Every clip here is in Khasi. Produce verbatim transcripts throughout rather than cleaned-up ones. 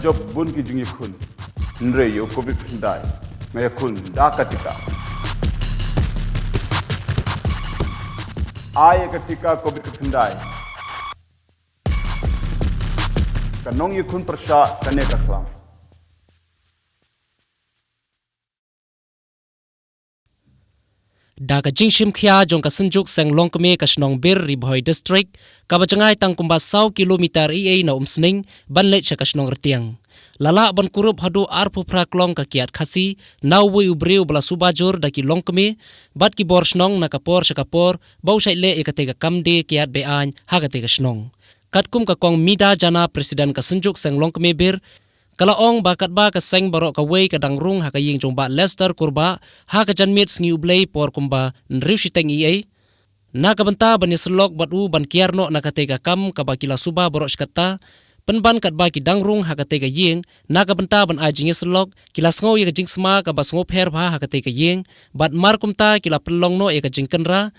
Jop bun ki jingïakhun. Hynrei ïa u covid khyndai nga ïakhun da ka tika. Ai ïa ka tika covid khyndai. Ka nongïakhun pyrshah kane ka khlam. Da ka jingshim khia jong ka Synjuk Seng Longkmie ka shnong Bir, Ri Bhoi District, kaba jngai tang kumba saw kilometer eiei na Umsning ban leit sha ka shnong Rtiang, la lah ban kurup haduh arphew phra klong ka kiad Khasi na uwei u briew ba la suba jur da ki longkmie bad ki bor shnong na ka por sha ka por ba u shait leh ïa katei ka kam die kiad be-aiñ ha katei ka shnong. Katkum ka Kong Mida Jana, President ka Synjuk Seng Longkmie Bir, ka la ong ba katba ka seng baroh kawei ka dang rung ha ka ïing jong Bah Lester Kurbah ha ka janmiet Sngi U Blei por kumba hynriew shiteng eiei, na ka bynta ban ïasyllok bad u ban kiar noh na katei ka kam kaba ki la suba baroh shi katta, pynban katba ki dang rung ha katei ka ïing, na ka bynta ban ai jingïasyllok, ki la sngew ïa ka jingsma kaba sngewpher bha ha katei ka ïing, bad mar kumta ki la pynlong noh ïa ka jingkynra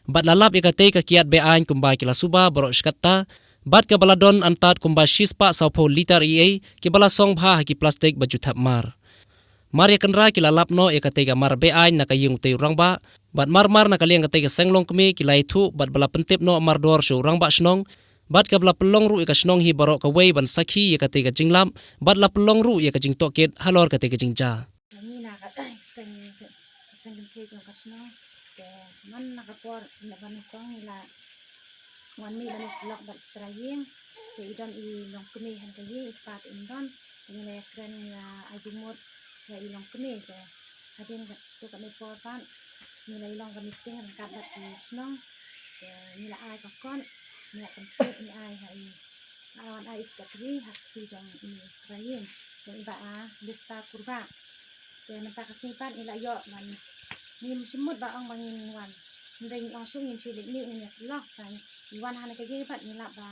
bad la lap ïa katei ka kiad be-aiñ kumba ki la suba baroh shi katta, bad kaba la don antad kumba shispah sawphew liter eiei kiba la song bha ha ki plastik ba ju thep mar. Mar ïakynra ki la lap noh ïa katei ka mar be-aiñ na ka ïing utei u rangbah, bad mar mar na ka liang katei ka Seng Longkmie ki la ïathuh bad ba la pyntip noh mardor sha u rangbah shnong, bad kaba la pynlong ruh ïa ka shnong hi baroh kawei ban sakhi ïa katei ka jinglap, bad la pynlong ruh ïa ka jingtohkit halor katei ka jingjia. Ngi na ka seng, ka seng kynthei jong ka shnong. Te man na ka por na ba nyngkong ngi la wan mih ban ïasyllok bad ki trai ïing. Te i don i longkmie ha ka ïing, i kpa te im don. Te ngi la ïakren, ngi la ai jingmut ïa i longkmie. Te hadien kato katne por pat ngi la ïa long ka meeting ryngkat bad ki shnong. Te ngi la ai ka kot, ngi la pyntip, ngi ai ha i, la wan ai i secretary ha kti jong i trai ïing, jong i Bah, ah, Lester Kurbah. Te mynta ka sngi pat ngi la ïoh ban, ngim shym mut ba ong ba ngin wan. Hynrei ngi ong shu ngin shu leit mih, ngin ïasyllok. Te ngi wan ha kane ka ïing pat ngi lap ba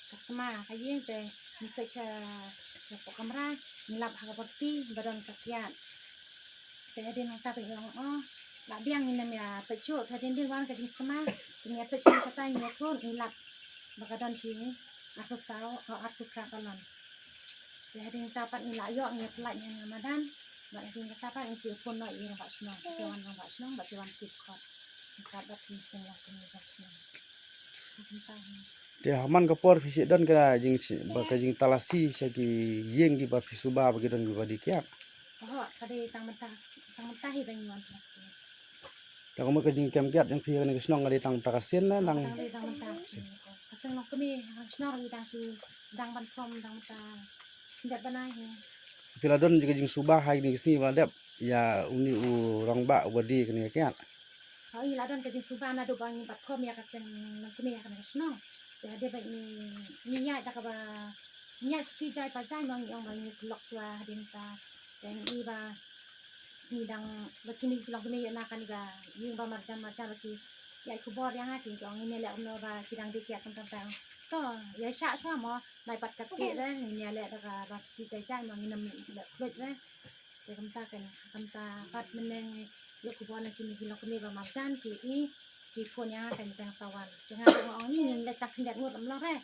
ka sma ka ïing, te ngi peit sha, sha poh kamra, ngi lap ha ka balti ba don ka kiad. Te hadien nangta ba ngi ong, oh, la biang, ngin ym ïa peit shuh. Te hadien dien wan ka jingsma, te ngi ïa peit sha, shatai ngi ïathuh, ngi lap ba ka don shi arphew saw, oh, arphew phra gallon. Te hadien kata pat ngi la ïoh, ngi ïa pyllait ha nga madan. Bad hadien kata pat ngi sa ïa phone noh ïa i rangbah shnong, sa wan rangbah shnong bad sa wan tip khot. Ngi pat bad ngi seng wan kane rangbah shnong. Hadien kata hi. Te ha man ka por phi shu don ka jing, ba ka jingtalasi sha ki ïing kiba phi suba ba ki don kiba die kiad? Oho, ka dei tang mynta, tang mynta hi ba ngi wan talasi. Te ka mut ka jingkem kiad jong phi ha kane ka shnong ka dei tang mynta ka sien ne nang? Tang dei tang mynta ka sien. Ka Seng Longkmie ha ka shnong ngi dang shu dang ban khom dang mynta khyndiat bnai hi. Phi la don ka jingsuba ha kine ki sngi ba la dep ïa une u rangbah uba die kane ka kiad? Hooid, la don ka jingsuba naduh ba ngi bat khom ïa ka Seng Longkmie ha kane ka shnong. Te hadien ba ngi, ngi ïaid da kaba ngi ïaid suki jai pa jai ma ngi ong ba ngi lok shuwa hadien ta. Te ngi i ba ngi dang ba kine ki longkmie ïa na kane ka ïing ba marjan marjan ba ki ïa khubor ïa nga ki ong ngin ïa leh kumno ba ki dang die kiad kumta kumta. To ïa shah shuwa mo, nai pat ka kti re ngin ïa leh da ka ba suki jai jai mo, ngin ym leh khluit re. Te kumta kan, kumta pat mynne ngi ïa khubor na kine ki longkmie ba marjan ki i ki phone ïa nga kan tang sa wan. Te nga ong ngin leh tang khyndiat ngut ym long re.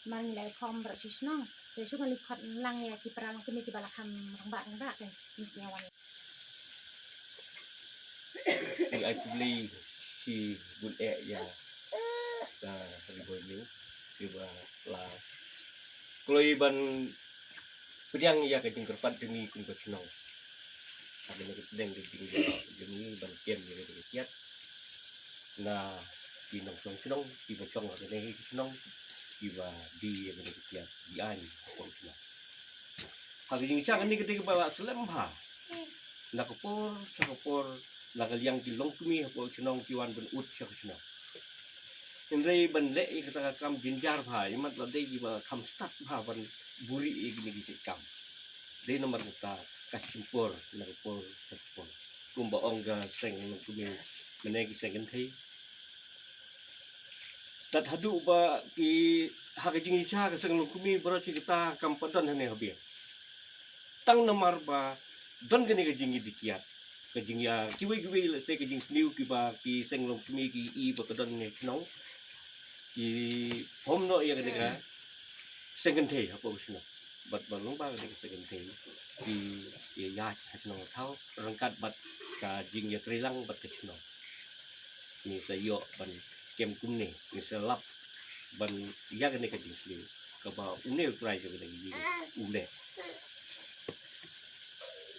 Ma ngi leh khom baroh shi shnong. Te shu ngan leh khot lang ïa ki para longkmie kiba la kham rangbah rangbah kan. Ngi ïa wan. Ngi ai khublei shibun eh ïa ka Ri Bhoi News kiba la kloi ban pdiang ïa ka jingkyrpad jong ngi kum ka shnong. Ka dei ka pdiang ka jingkyrpad jong ngi ban kem ïa ka jingkyrpad na ki nongshong shnong kiba shong ha kane ka shnong kiba die ïa kane ka kiad die-aiñ ha ka shnong. Ha ka jingshisha kane ka dei kaba la slem bha. Na ka por sha ka por, na ka liang ki longkmie hapoh shnong ki wan ban ud sha ka shnong. Hynrei ban leh ïa kata ka kam jynjar bha, imat la dei kiba kham stad bha ban buhrieh ïa kine ki jait kam. Dei namar kata ka shim por na ka por sha ka por. Kumba ong ka seng longkmie, mynne ki seng kynthei. Tat haduh ba ki ha ka jingshisha ka seng longkmie baroh shi katta kam pat don hangne ha biang. Tang namar ba don kane ka jingïadie kiad, ka jingïa kiwei kiwei lehse ka jingsniew kiba ki seng longkmie ki i ba ka don hangne shnong, ki form noh ïa kane ka seng kynthei hapoh shnong. bad ba long ba ka dei ka kynthei ki ïa ïa ka shnong thaw ryngkat bad ka jingïatreilang bad ka shnong. Ngi sa ïoh ban kem kumne, ngi sa lap ban ïa kane ka jingsniew kaba une u trai jong kane ka ïing u leh.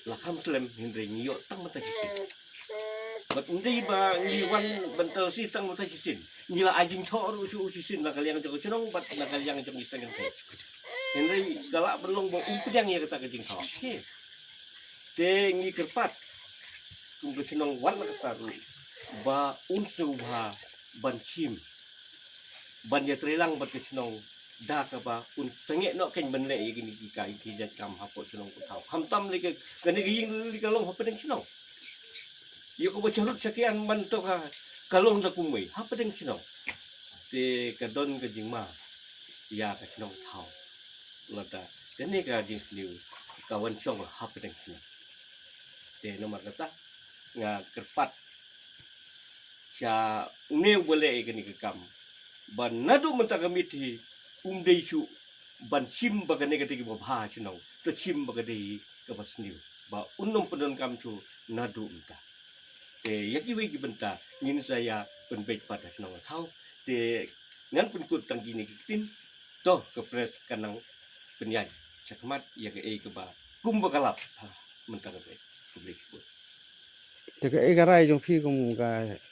La kham slem hynrei ngi ïoh tang mynta shisien. Bad ym dei ba ngi wan ban talsi tang mynta shisien. Ngi la ai jingthoh ruh shuh shisien na ka liang jong ka shnong bad na ka liang jong ki seng kynthei. Hynrei ka lah ban long ba um pdiang ïa kata ka jingthoh. Te ngi kyrpad kum ka shnong wat la kata ruh ba un sngewbha ban shim ban ïatreilang bad ka shnong da kaba un sangeh noh kein ban leh ïa kine ki kai ki jait kam hapoh shnong ka thaw. Khamtam lei ka kane ka ïing lei ka long hapdeng shnong. Ïa kaba sharud shakian ban to ka ka long da kumwei hapdeng shnong. Te ka don ka jingma ïa ka shnong thaw. Lada kane ka jingsniew ka wan shong hapdeng shnong. Te namar kata nga kyrpad sha une uba leh ïa kane ka kam ba naduh mynta ka miet hi um dei shuh ban shim ba kane ka dei kaba bha shnong, to shim ba ka dei kaba sniew ba un ym pyndonkam shuh naduh mynta. Te ïa kiwei ki bynta ngin sa ïa pynbeit pat ha shnong ha thaw. Te ngan pynkut tang kine ki ktien, to ka press ka nang pynïaid shakhmat ïa kaei kaba kumba ka lap ha mynta ka dei. Khublei shibun. Te kaei ka rai jong phi kum ka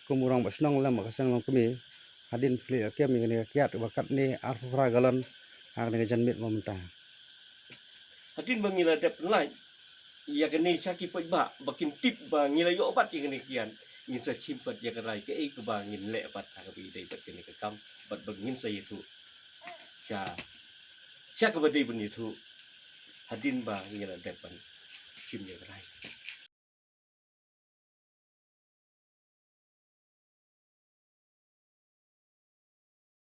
kum u rangbah shnong lem bad ka seng longkmie hadien phi leh kem ïa kane ka kiad ba katne arphew phra galon ha kane ka janmiet ba mynta? Hadien ba ngi la dep pynlait ïa kane sha ki paidbah ba kin tip ba ngi la ïoh bat ïa kane ka kiad, ngin sa shim pat ïa ka rai kaei kaba ngin leh bat ha kaba ïadei bad kane ka kam bad ba ngin sa ïathuh sha sha kaba dei ban ïathuh hadien ba ngi la dep ban shim ïa ka rai.